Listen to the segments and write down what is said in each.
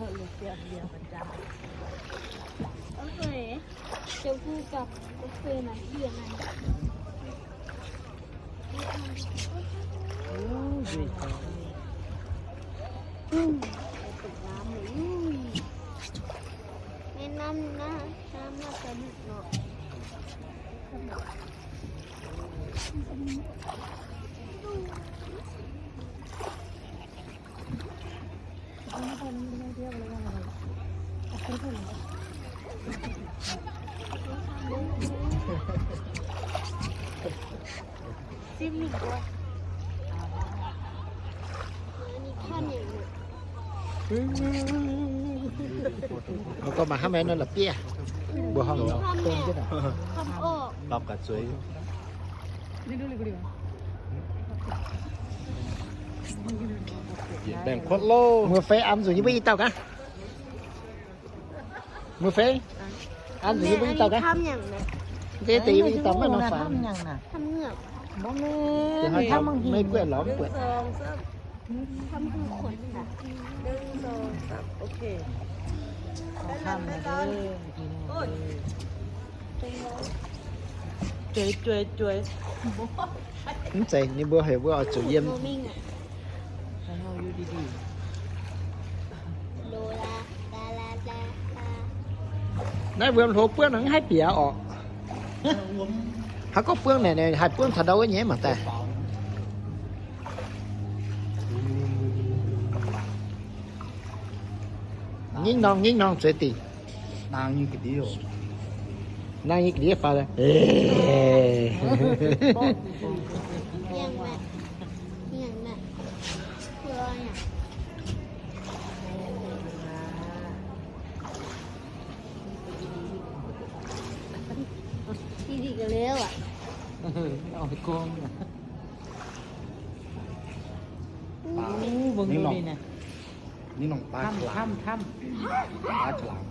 แม่น้ำนะ น้ำน่าจะลึกเนาะ Ov, gorngv maaih hnangv naaiv nor la'bieiv, mbuo horngh nor, lorz ga'zueiz. Mbuo fei an zuqc yie mbuo i dauh gaax. Mbuo fei an zuqc yie mbuo i dauh gaax. Deix deix yie mbuo i dauh maiv nor faaux. Maiv guaih lorz mv buatc. Mv zeiz, ninh mbuo heuc mbuo oix zuqc yiem. Naaiv wuom hlo buonv mv haih bieqc oc. Haaix gorngv buonv naaic, haih buonv taux ndau wuov nyei mangc daaih. Ngingv norm ngingv norm zueiz dingc. Nangh nyei ga'ndiev faaux. Mbuo mbuo ninh naaic. Ninh nongc ปลาฉลาม ถ้ำ ถ้ำ ปลาฉลาม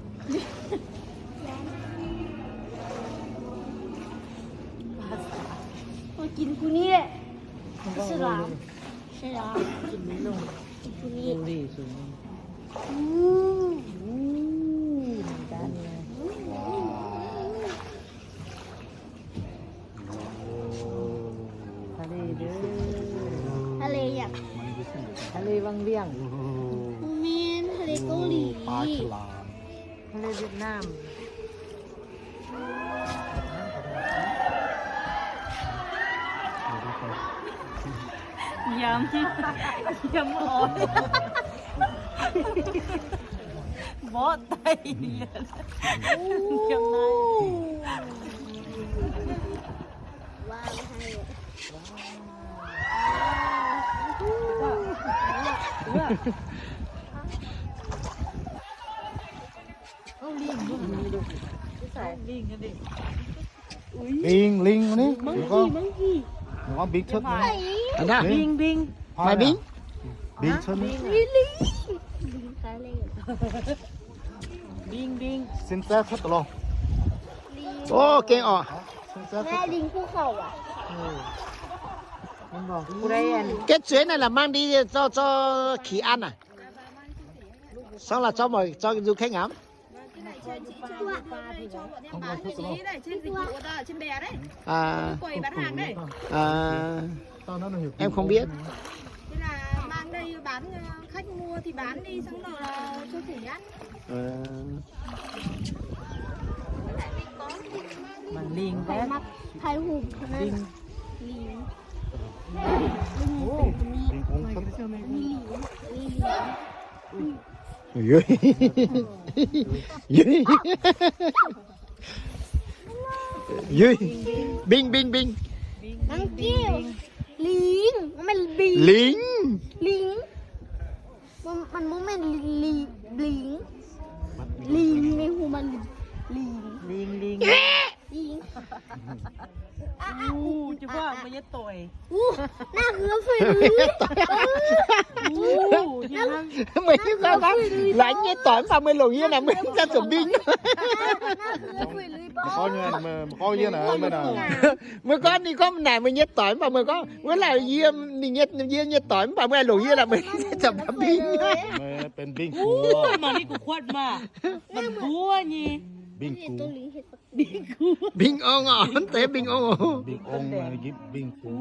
กินกูนี่แหละ ฉลาม ฉลาม กินกูนี่ ดูดิ สวยงาม อู้ อู้ เหมือนกันเลย ทะเลเด้อ ทะเลอย่าง ทะเลวังเวียง โอ้โห แม่น ทะเลเกาหลี ปลาฉลาม ทะเลเวียดนาม ยำ ยำอ่อน บอสไต ยำได้ ว้าว ให้ Linh, linh ni. Monkey, monkey. Nó big thớt ni. Anh đó. Linh, linh. Mày big? Big thớt ni. Linh, linh. Linh, linh. Xin test thớt lô. Ô, kênh ọ. Xin test thớt. Linh khu khẩu à? Cái chuyến này là mang đi cho, cho Kỳ An à? Xong là cho mọi, cho du khách ngắm. Cái này trên, chị cho video này cho bọn em bán cho chị này, trên dịch vụ, ờ, trên bè đấy. À. Quầy bán hàng đấy. À, em không biết. Thế là mang đây bán, ờ, khách mua thì bán đi, xong rồi là cho chị ăn. Ờ. Màn hình đấy. Phải mặt, phải hụt. Linh. Linh. Linh. Linh. Linh. Ui. Ui. Ui. Bing, bing, bing. Bắn kêu. Lính. Không phải bing. Lính. Lính. Không, mình muốn mình lì-, lính. Lính, mình hù mình lính. Lính, lính. Lính. Ui, chứ bác mới nhất tuổi. Ui, nó hứa phải lính. Ui, nó Meih hiuv gorngv laaix nyei doic mv baac meih longc yie naaic, meih mv gaengh zuqc mbing. Meih gorngv ninh gorngv naaic meih nyei doic mv baac meih gorngv wuov laaic yie, ninh nyei, yie nyei doic mv baac meih longc yie naaic, meih mv gaengh zuqc mbing. Benx mbing kuv. Mangc ninh gu'kuotv maah. Mbuov nyei. Mbing kuv. Mbing ong oc, mv zeiz mbing ong oc. Mbing ong, mbing kuv.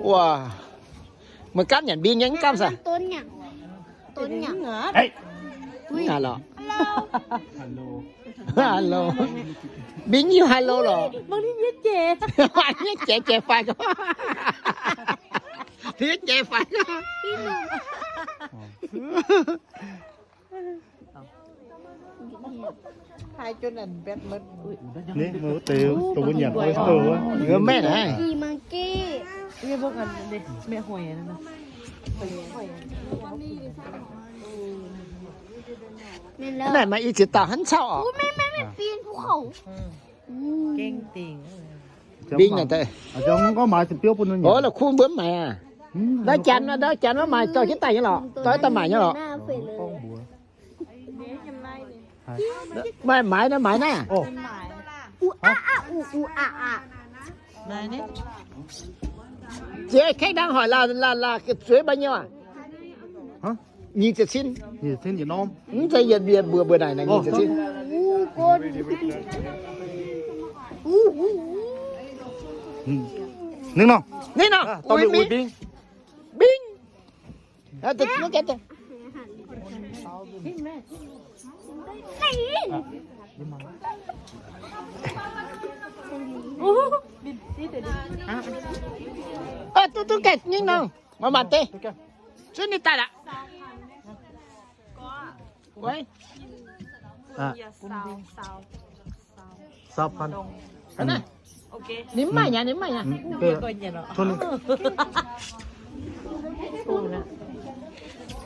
Wuov, meih gamv nyanc mbing nyei, mv gamv saah? Hello. Mbing hiuv hello lorqc. Mangc ninh nyei jiex, jiex faix gorngv. Ninh nyei jiex faix gorngv. Ninh mbuo deix dongh mbuo nyanc oyster wuov. Mv mengh naaiv. Naaiv maaih i ziex dauh hnangv cauv oc. Mbing naaic daaih. Ov, la'kuqv mbuo mv maaiz aqv. Ndau janx, ndau janx maiv maaiz, dorh jienv daaih nyei lorqc. Dorh jienv daaih maaic nyei lorqc. Maaih maaiz naaiv, maaiz naaiv. Ziex kaeqv ndaangc hoic laah, laah, laah, zueiz mbaa nyei aac. Nyic ziepc cin. Mv zeiz yietc mbuo, mbuo naaic nyic ziepc cin. Ninh nor, ninh nor, uix mbing. Mbing. Ơ, duqv, duqv gaengh nyingh nor. Mangc mangc deix. Zunv ninh daaih laqc. Ninh mv maaih nyanc, ninh mv maaih nyanc.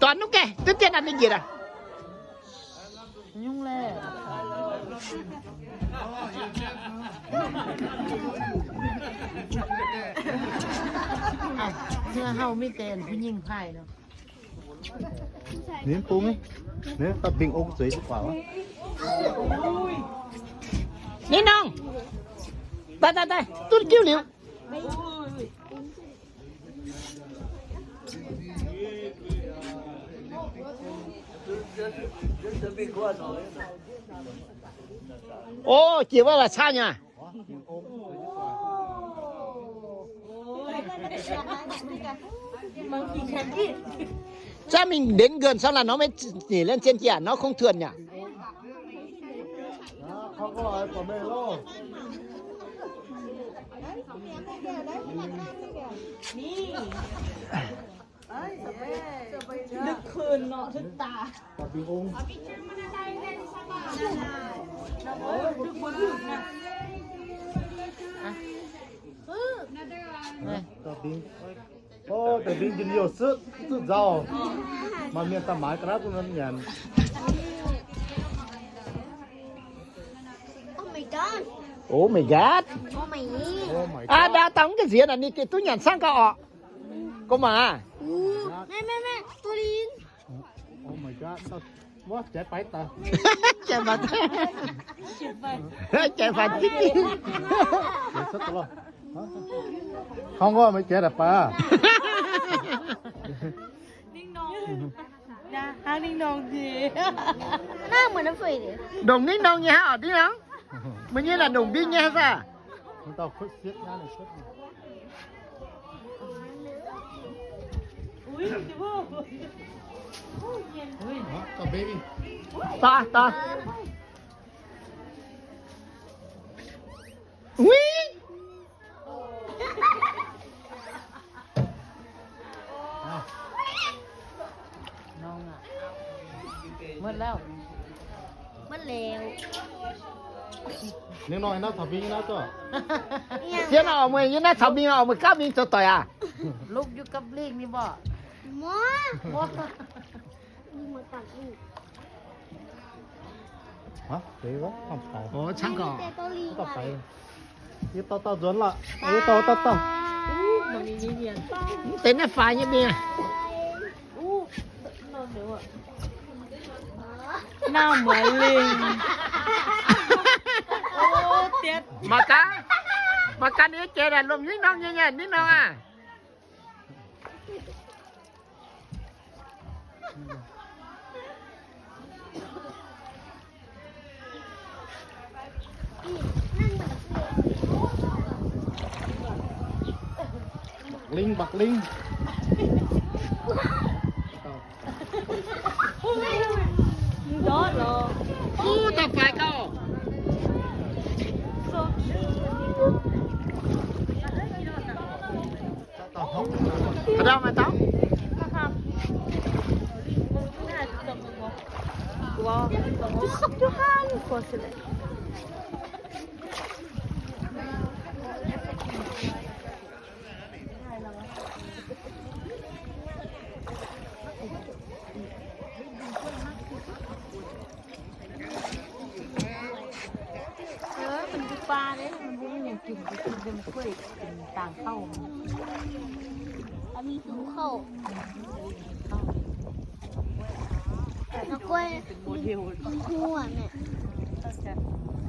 Dorn nuqv gaengh, duqv dien naaiv mingh njiec aqv. Hauh mingh deix mbuo nyingh haaix nor. Ninh bung, ninh daaih mbing ong zueiz duqv guaax. Ninh nor, daaih, daaih, daaih, duqv jiuv liuz. Ov, jiex wuov la'caqv nyei. Zaqv mingh ndenx nquonh sang la'norm maiv nyeic lien zien jiex norm kong tuonh nyei. Ov, deix mbing njien-youh sutv, sutv nzauh. Maaih mienh daaih maaiz ga'naaiv bun nyanc. Oh my god. Aa, ndau dangh mv ga'nziex naaic ninh gengh duqv nyanc camv gau orqc. Gorngv mangc aac. Wuov, jaiv faix jienv. Hnangv wuov meih jaiv daaih faix aac. Ndongc ninh nongx nyei hnangv orqc, ninh nongx. Meih nyei naaic ndongc mbing nyei hnangv saah? Daaih, daaih. Uix. Muotv lauh. Muotv liuz. Ninh nor naaiv caux mbing naaiv zoux. Siev nor, meih nyei naaiv caux mbing, meih gapv mbing zoux doic aac? Lukv yie gapv lingh ninh mborqv. Mbuo. Mbuo. Mbuo gapv lingh. Ov, cangv gorqv. Yie dauh dauh nzuonx lorqc. Yie dauh dauh dauh. Mv deix naaiv faix nyei mingh. Naaiv muoz lingh. Mangc gaax, mangc gaax ninh jiex naaic lomh nyiv norm nyei nyanc nyiv norm aqv. Mba'lingh, mba'lingh. Ov, dauh faix gauh. A'ndau maaih dauh? Ơ, mienh mbuo baa deix, mienh mbuo maiv nyanc ginh, mbuo ginh mbuo gueiv ginh dangh kauv. Mingh hungx kauv. Mv gueiv, mingh hungx hungx aqv.